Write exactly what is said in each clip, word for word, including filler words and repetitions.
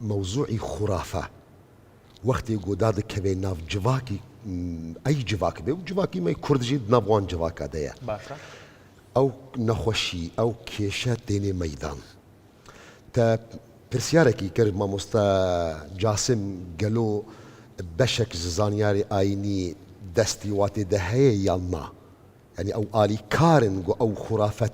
Mewzûî xurafe wextê ku dadikeve nav civakî, m, ey civak be û civakî me Kurd jî di nav wan civaka de ye. Baş e. Ew nexweşî, ew kêşe têne meydan. Te pirsiyarekî kir, mamoste Casim, gelo beşek ji zanyarê ayînî destî watê de heye yan na? Yanî ew alîkar in ku ew xurafet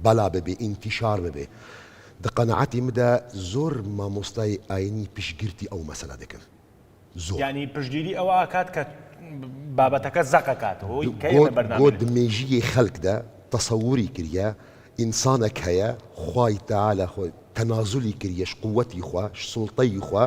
bela bibe, întîşar bibe. Di qenaetî min de zor mamostayê ayînî piştgirtî ew mesele dikin. Zor. Yanî piştgirî ew akat ke babeteke zeq ekat. Hûy Di-, keyê go-, me bernamê go ne. Di mêjiyê xelk de tesewurî kiriye, însanek heye, Xway Teala xwe tenazulî kiriye ji quwetî xwe, ji sulteyî xwe,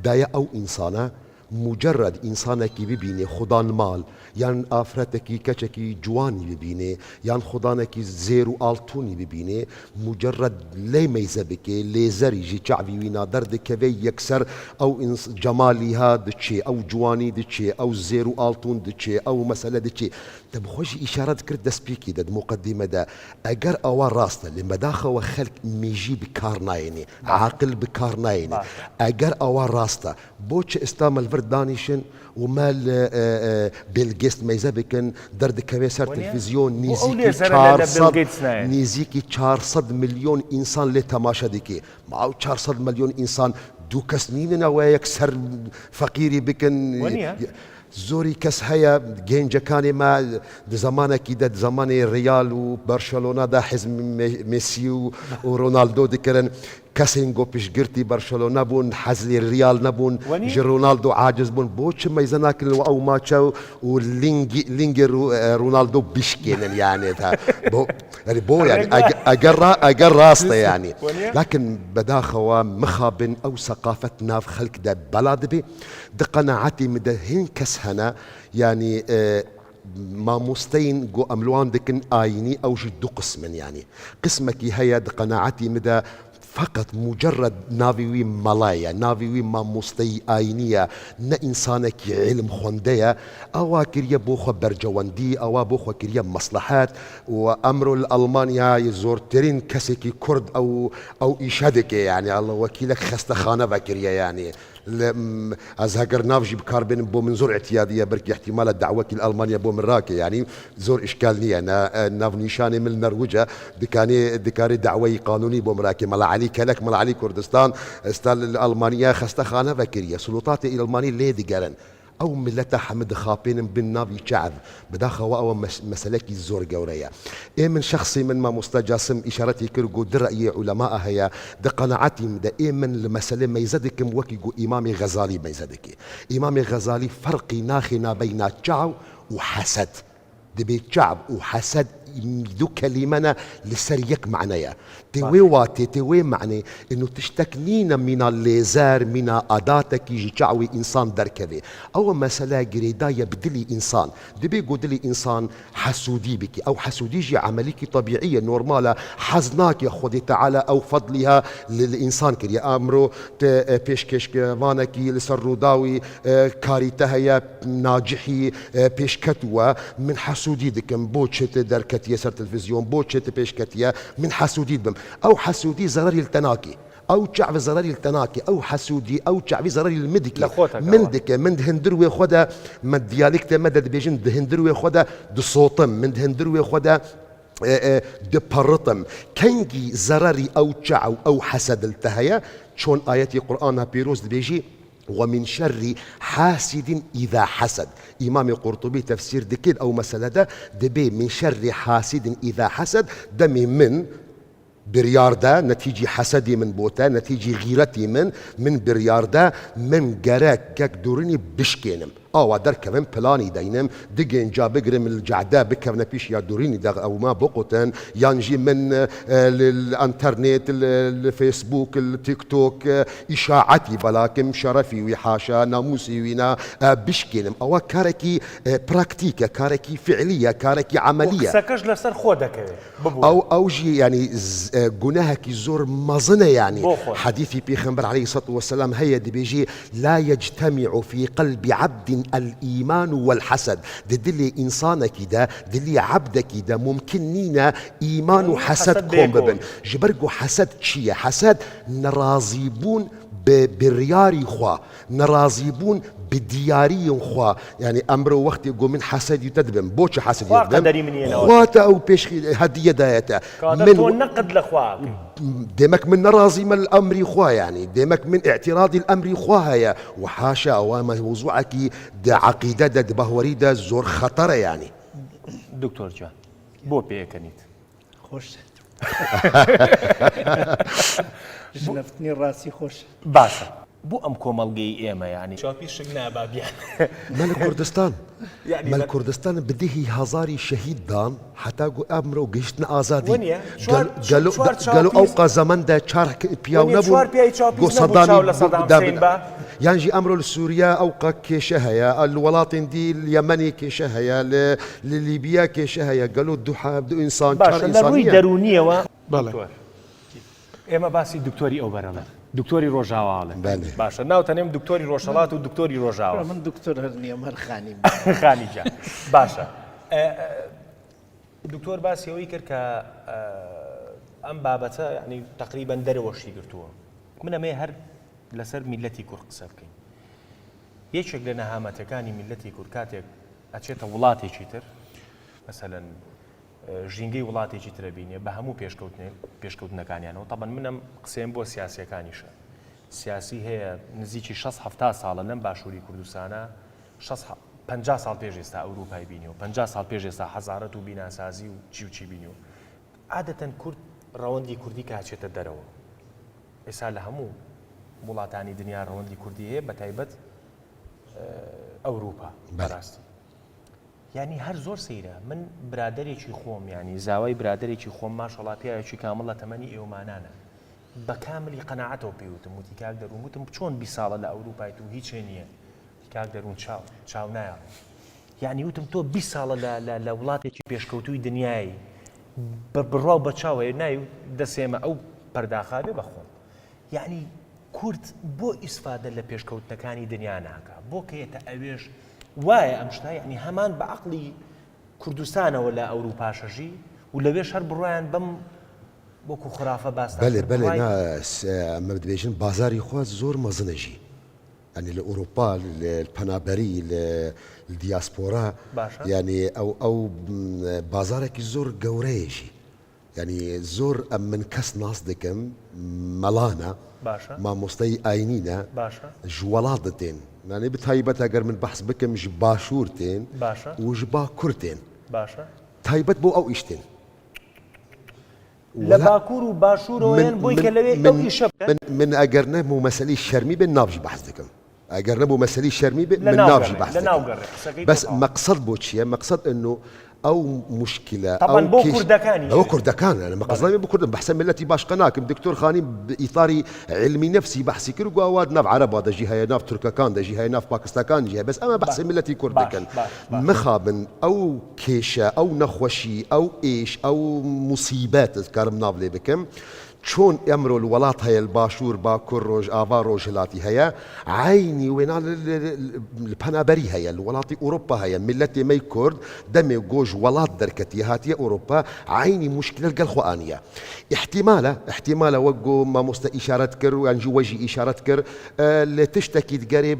daye ew însana, mucerred însanekî bibînê, xudan mal, yan afretekî, keçekî ciwanî bibînê, yan xudanekî zêr û altûnî bibînê, mucerred lê meyze bike, lêzerî ji çavî wîna derdikeve, yekser ew ins-, cemalî ha diçê, ew ciwanî diçê, ew zêr û altûn diçê, ew mesele diçê. Te bi xwe jî îşare dikir destpêkê de, di muqedîme de. Eger awa rast e, lê me daxewa xelk mêjî bi kar nayênê, Baş e. aqil bi kar nayênê. Baş e. Eger awa rast e, bo çi esta me li vir danîşin û me li, e, e, Bill Gates meyze bikin, derdikeve ser Waniye? televîzyon, Bu ew nîzîkî lêzere çar sed, lele Bill Gates nayê. nîzîkî çar sed milyon însan lê temaşe dike. Ma ew çar sed milyon însan du kes nînin ew ê yekser feqîrî bikin. Waniye? Zorî kes heye, gencekanê me di zemanekî de, di zemanê Real û Barcelona de hez Me-, Messi û, û Ronaldo dikirin. Kesên ku piştgirtî Barcelona bûn, hezlê Real nebûn, Wenî? ji Ronaldo aciz bûn. Bo çi meyze nakin ew maçe û lingî, lingê Ro-, e, Ronaldo bişkênin yani? Ta, bo, yani bo yani, Rega. ege-, eger ra-, eger rast e yani. Wenî? Lakin bedaxewa mixabin ew seqafet nav xelk de bela dibe. Di qenaetî min de hin kes hene, yanî, e, mamosteyên ku em li wan dikin ayînî, ew jî du qism in, yanî. Qismekî heye, di qenaetî min de feqet mucerred navê wî mela ye, navê wî mamosteyî ayînî ye, ne însanekî îlim xwende ye. Ewa kiriye bo xwe bercewendî, ewa bo xwe kiriye meslehet û emro li Almanyayê zortirîn kesekî Kurd ew, ew îşe dike, yanî Allah wekîlek xestexane vekiriye, yanî. Li, m, ez heger nav jî bi kar bênim, bo min zor îtiyadî ye, belkî îhtimale dawekî li Almanya bo min rake, yanî zor îşkal niye. Na, e, navnîşanê min li Norwîc e, dikanê, dikarê daweyî qanûnî bo min rake. Mela Elî Kelek, Mela Elî Kurdistan, esta li, li Almanya xestexane vekiriye. Sulûtatê Almanî lê digerin. Ew mileta hemî dixapênin bin navî çav. Bidaxewa ew mes-, meselekî zor gewre ye. Ê min şexsî min mamoste Casim îşaretî kir, got di reyê ulema heye, di qenaetî min de ê min li mesele meyze dikim wekî ku Îmamê Xezalî meyze dike. Îmamê Xezalî ferqî naxê nabeyna çav û hesed. Dibê çav û hesed du kelîme ne li ser yek mane ye. Tê Baş. wê watê, tê wê manê, inu tiştek nîne mîna lêzer, mîna adatekî ji çavê însan derkeve. Ew mesele girêdayî ye bi dilî însan. Dibê ku dilî însan hesûdî bike. Ew hesûdî jî emelîkî tebîî ye, normal e. Hez nake Xwedê Teala ew fedlî ha li, li însan kiriye. Emro te, e, pêşkêşvanekî li ser Rûdawî, e, karî te heye, nacihî, e, pêşketû we, min hesûdî dikim, bo çi tu derketiye ser televîzyon, bo çi tu pêşketiye, min hesûdî dibim. Ew hesûdî zererî li te nake. Ew çav zererî li te nake. Ew hesûdî, ew çavî zererî li min dike. Li xwe te Min kawa. dike, min di hundir wê xwe de, me diyalekte me de dibêjin, di hundir wê xwe de disotim. Min di hundir wê xwe de, e, e, diperitim. Kengî zererî ew çav, ew hesed li te heye, çon ayetî Qur'ana pîroz dibêjî, "Ve min şerrî hasidin îza hesed." Îmamê Qurtubî tefsîr dikir ew mesele de, dibê, "Min şerrî hasidin îza hesed", demê min biryar de, netîcî hesedî min bote, netîcî xîretî min, min biryar de, min gerek kek dûrinî bişkênim. Awa derkevin, planî deynim, di genca bigrim li cehde bikevne pîşiya dûrinî de ew me biqutin, yan jî min, e, li, li enternet, li, li Facebook, li TikTok, e, îşaetî belakim, şerefî wî haşa, namûsî wî na, e, bişkênim. Ewa karekî, e, praktîk e, karekî fiilî ye, karekî emelî ye. Û qiseke ji li ser xwe dekeve. Bibû. Ew, ew jî, yanî, z-, e, gunehekî zor mezin e, yanî. Bo xwe. Hedîfî Pêxember aleyhissalatu vesselam heye, dibêjî, "La yectemi'u fî qelbi abdin el-îmanu wel-hesed." Di dilê însanekî de, dilê ebdekî de mumkin nîne îman û Îman û hesed hesed kom bê kom. bibin. Ji ber ku hesed çi ye? Hesed nerazîbûn bi biryarî xwe, nerazîbûn bi diyariyên xwe. Yanî emro wextê ku min hesedî te dibim. Boçi hesedî Xwa dibim? qederî min yê newe. Xwa te ew pêş hediye daye te. Kadir Min to neqid li xwe akî. Demek min nerazî me li emrî xwe yanî. Demek min îtiradî li emrî xwe heye. Û haşa ewa mewzûekî di eqîde de, di bahwerî de zor xeter e yanî. Doktor Can, bo pêkenît. Xweş. Ji neftinî rastî xweş. Baş e. Bo em komelgeyî ême yanî. Çapî şik naba biyan. Me li Kurdistan, Yanî me li me- Kurdistan bi dihî hezarî şehîd dan, heta ku emro gihiştin azadî. Weniye, çar- Gel- gelo- çar gelo çapîz- ew qa zemen de çar k- piyaw Weniye nebûn. çar piyayî çapîz Ku nebû Sedamî çaw li bu- Sedam da- Hüseyin be. Yan jî emro li Sûriye ew qa kêşe heye, li welatên dî, li Yemenê kêşe heye, li, li Lîbiya kêşe heye. Gelo du heb, du însan, Baş çar e, li însan rûyî niye? Derûniyê we. Belê. Doktor. Ême basî doktorî ew bereler. Doktorî Rojava le. Belê. Baş e. Naw tenêm doktorî Rojhelat û doktorî Rojava. Min doktor her niyam her xanî. Xanîca. Baş e. E, e, Doktor basî ewî kir ke e, em babete yanî teqrîben derewşî girtuwe. Min em ê her لەسەر میللەتی کورد قسە بکەین. یەکێک لە نەهامەتەکانی میللەتی کورد کاتێک ئەچێتە وڵاتێکی تر، مەسەلەن ژینگەی وڵاتێکی ترە بینێ بە هەموو پێشکەوتنێ پێشکەوتنەکانیانەوە. تەبەن من ئەم قسەیەم بۆ سیاسیەکانیشە. سیاسی هەیە نزیکی شەست هەفتا ساڵە لەم باشووری کوردستانە، شەست ح- پەنجا ساڵ پێش ئێستا ئەوروپای بینیەوە، پەنجا ساڵ پێش ئێستا حەزارەت و بیناسازی و چی و چی بینیەوە. عادەتەن کورد ڕەوەندی کوردی کە هەچێتە دەرەوە، ئێستا لە هەموو وڵاتانی دنیا ڕەوەندی کوردی هەیە، بە تایبەت ئەوروپا. بەڕاستی یعنی هەر زۆر سەیرە. من برادەرێکی خۆم، یعنی زاوای برادەرێکی خۆم، ماشەڵا پیاوێکی کامڵ لە تەمەنی ئێوەمانانە، بە کاملی قەناعەتەوە پێی وتم، وتی کاک دەروون، وتم چۆن بیست ساڵە لە ئەوروپایت و هیچێ نییە؟ کاک دەروون چاو چاو نایەڵێ. یعنی وتم تۆ بیست ساڵە لە لە لە وڵاتێکی پێشکەوتووی دنیای، بە بڕوا و بە چاو هەیە ناوی دەسێمە ئەو پەرداخا بێ بە خۆم. یعنی کورد بۆ ئیسفادە لە پێشکەوتنەکانی دنیا ناکا؟ بۆ کەیەتە ئەوێش؟ وایە ئەم شتا یعنی هەمان بە عەقڵی کوردستانەوە لە ئەوروپاشەژی و لەوێش هەر بڕوایان بەم وەکو خرافە باس بەێ بەێ ناس ئەمە دەبێژن بازاری خوا زۆر مەزنەژی ئەنی لە ئەوروپا، لە پەنابەری، لە دیاسپۆرا، یعنی ئەو ئەو بازارێکی زۆر گەورەیەژی. یعنی زۆر ئەم من کەس ناس دەکەم، مەڵانە، مامۆستای ئاینینە، ji welat de tên. Yanî bi taybet eger min behs bikim ji başûr tên û ji bakur tên. Taybet bo ew îş tên. لە باکوور و باشوورەوە یان بۆی کە لەوێ ئەو ئیشە بکەن. Min eger ne bo meselî şermî be nav jî behs dikim. Eger ne bo meselî şermî be min nav jî behs dikim. Bes meqsed bo çi ye? Meqsed eno ew muşkile, Taban bo kurdekaniş. Bo kurdekan, yani meqsed bo kurdan. Behse milletî başqa nakim. Doktor Xanî bi îtarî ilmî nefsî behsî kir, got ewa di nav ereba de jî heye, nav tirkekan de jî heye, nav pakistakan jî heye. Bes em behsê milletî kurd dikin. Mixabin ew kêşe, ew nexweşî, ew êş, ew musîbet ez karim nav lê bikim. Çon emro li welat heye, li başûr, bakur, rojava, rojhilatî heye, eynî wêna li, li, li, li penaberî heye, li welatî Ewropa heye. Miletê me yê Kurd demê go ji welat derketiye, hatiye Ewropa, eynî muşkile li gel xwe aniye. Îhtimale, îhtimale wek go mamoste îşaret kir, yan jî we jî îşaret kir, e, li tiştekî digerê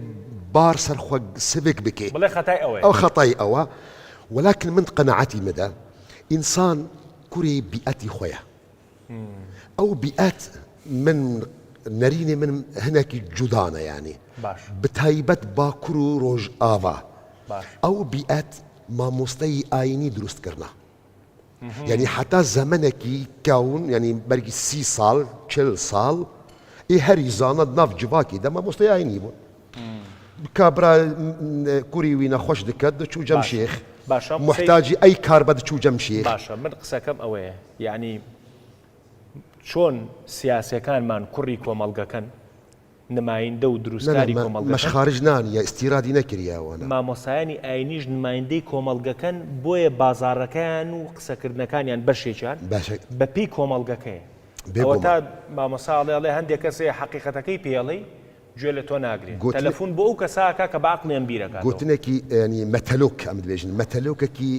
bar ser xwe sivik bike. Bile xetay ew e. Ew xetay ew e. Welakin min qenaetî min de, însan kurê bîetî xwe ye. Ew bîet min nerînê min hinekî cuda ne, yanî. Baş. Bi taybet Bakur û Rojava. Baş. Ew bîet mamosteyî ayînî dirust kirina. Yanî heta zemenekî kewin, yanî bergî sî sal, çil sal, ê herî zana di nav civakê de mamosteyî ayînî bûn. Ka bira, m, m, kurî wî nexweş dike, diçû cem şêx. Baş. Muhtacî ey kar be diçû cem şêx. Baş e, min qisem ew e. Yanî چۆن سیاسیەکانمان کوڕی کۆمەڵگەکەن، نمایندە و دروستکاری کۆمەڵگەکەن. مەشخارج نانیە، ئیستیرادی نەکریە ئەوانە. مامۆستایانی ئاینیش نمایندەی کۆمەڵگەکەن، بۆیە بازاڕەکەیان و قسەکردنەکانیان بەشێکیان بەپێی کۆمەڵگەکەیە. ئەوەتا مامۆستا ئەڵێ، ئەڵێ هەندێک کەسێ حەقیقەتەکەی پێڵێی گوێ لە تۆ ناگرێت. تەلەفون بۆ ئەو کەساکە کە بە عەقڵیان بیرەکاتەوە. گوتنێکی یانی مەتەلۆک، ئەم دەبێژن مەتەلۆکێکی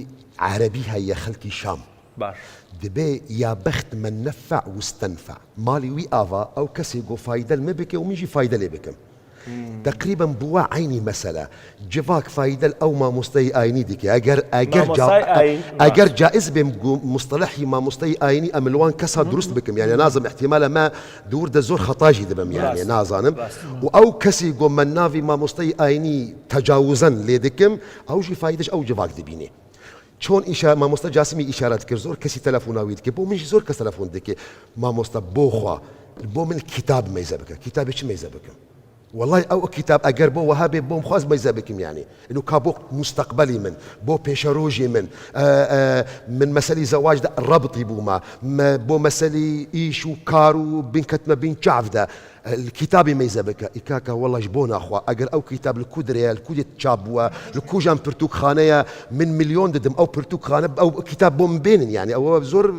عەرەبی هەیە خەڵکی شام. Baş. Dibê ya bext men nefe'a û stenfe'a. Malî wî ava, ew kesê go fayde li min bike û min jî fayde lê bikim. Teqrîben bi we eynî mesele. Civak fayde li ew mamosteyê ayînî dike. Eger, eger, ca, Mamostayê ayîn, eger caiz bê, gu mustelehî mamosteyê ayînî em li wan kesa durust bikim. Yani nazim ihtimale me di wir de zor xeta jî dibim yani, Rast. Nazanim. Rast. Û ew kesî go me navî mamosteyê ayînî tecawuzan lê dikim, ew jî fayde ji ew civak dibînî. Çon îşa-, mamoste Casimî îşaret kir, zor kesî telefona wî dike. Bo min jî zor kes telefon dike. Mamoste, bo xwe, bo min kitab meyze bike. Kitabê çi meyze bikim? Wellahî ew kitab eger bo weha bê, bo min xwe ez meyze bikim yani. Ino ka bo musteqbelî min, bo pêşerojê min, e, e, min meselî zewac de rebtî bûma, me, bo meselî îş û kar û binketme bin çav de. Li kitabê meyze bike. Î kaka, wela ji bona xwe, eger ew kitab li ku dirê ye, li ku dê çap bûwe, li kujan pirtûkxane ye, min milyon didim, ew pirtûkxane, ew kitab bo min bênin, yani, ew zor,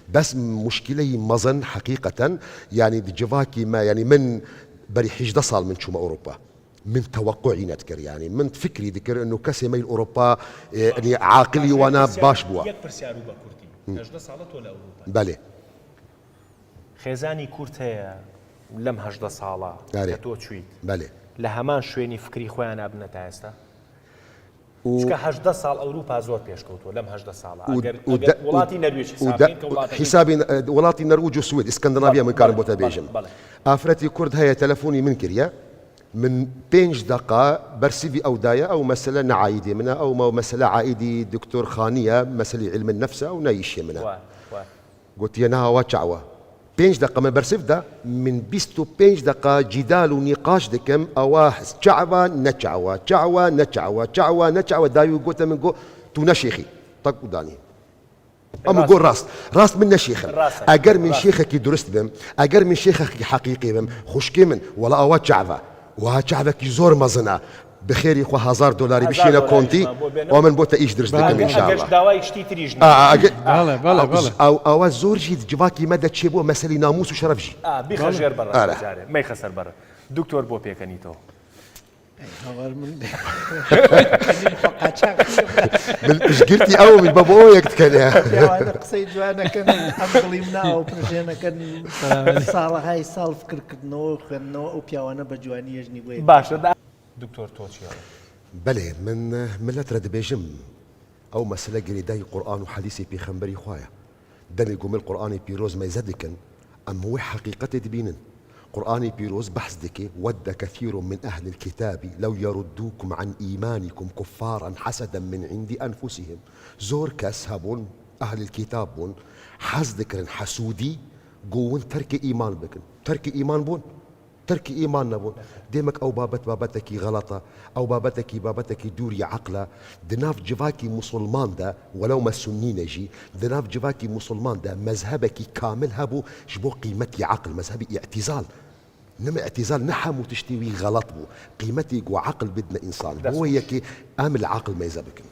bes muşkileyî mezin, heqîqeten, yani, di civakî me, yani, min berî hejdeh sal min çûme Ewropa. Min teweqûî nedikir, yani, min fikrî dikir, ino kesê me li Ewropa, e, yani, aqilî wana baş bûwe. Yek pirsyar û be kurtî. Hejdeh sala to li Ewropa. Belê. Xêzanî Kurd heye lem hejdeh sala Erê. Ke to çûyît. Belê. Li heman şwênî fikrî xwe ya nabine ta êsta? Û Çika hejdeh sal Ewropa zor pêş kewtû lem hejdeh sala. û Eger, û eger de- welatî û Nerwêj û hesabîn de- ke welatê hesabîn, e, welatî Nerwêj û Swêd, Îskandinavya min karim bota bêjim. Belê. Afretî Kurd heye, telefonî min kiriye. Min pênc deqa bersivî ew daye, ew mesele ne aîdê min e, ew me-, mesele aîdî doktor Xanî ye, meselî ilmin nefs e, ew ne îşê min e. Wa, wa. Gotiye, niha wa çawa? Pênc deqa me bersiv da, min bîst û pênc deqa cîdal û nîqaş dikim, ewa çawa, ne çawa, çawa, ne çawa, çawa, ne çawa, dayû gote min, got, tu ne şêxî. Tak û danî. Ama got rast. Rast min ne şêxim. Eger min şêxekî durist bim, eger min şêxekî heqîqî bim, xuşkê min, wela ewa çawa. Wa çavekî zor mezin e. Bi xêrî xwe hezar dolarî bişîne kontî, o min bo te îş dirist dikim, înşallah. Eger ji dawayî ştî tirî jî. A, a, ege- Bele, bele, bele. Ew, ew zor jî di civakî me de çêbû meselî namûs û şeref jî. A, bîxe jêr berre. Meyxe ser berre. Doktor bo pêkenî to. Ey, haber min. Min piştgirtî ew min babo yek dikene. Piyawane qisey ciwan nekin, em dilî min ew pirjê nekin. Sala hay sal fikir kirinov, xwendinov, ew piyawane be ciwanî ye ji nî wê. Baş e, da- Doktor, to çi ye? Belê, min, eh, millet re dibêjim, ew mesele girêdayî Quran û hedîsê pêxemberî xwe ye. Demê ku min Quranê pîroz meyze dikin, em wê heqîqetê dibînin. Quranê pîroz behs dike, "Wedde kethîrun min ehlil kitabi lew yeruddukum an îmanikum kuffaran haseden min indi enfusihim." Zor kes hebûn, ehlil kitab bûn, hez dikirin, hesûdî, ku win terkê îman bikin. Terkê îman bûn. Terkî îman nebûn. Demek ew babet babetekî xelet e. Ew babetekî babetekî dûr ya eql e. Di nav civakî musulman de, welew me sunnî ne jî, di nav civakî musulman de mezhebekî kamil hebû ji bo qîmetî eql, mezhebî îtîzal. Nim îtîzal ne hemû tiştî wî xelet bû. Qîmetî ku eql bidine însan. Bo wê yekê em li eql meyze bikin.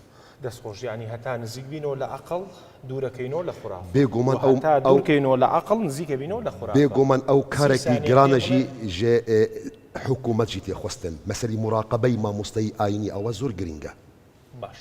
Dest xweş, yanî heta nizîk bîno li eqil, dûrekeyno li xuraf. Bêguman û ew, heta ew dûrkeyno li eqil, nizîke bîno li xuraf. Bêguman ew karekî giran e jî ji, e, hikûmet jî tê xwestin. Meselî muraqebeyî mamosteyî ayînî ew e zor girîng e. Baş.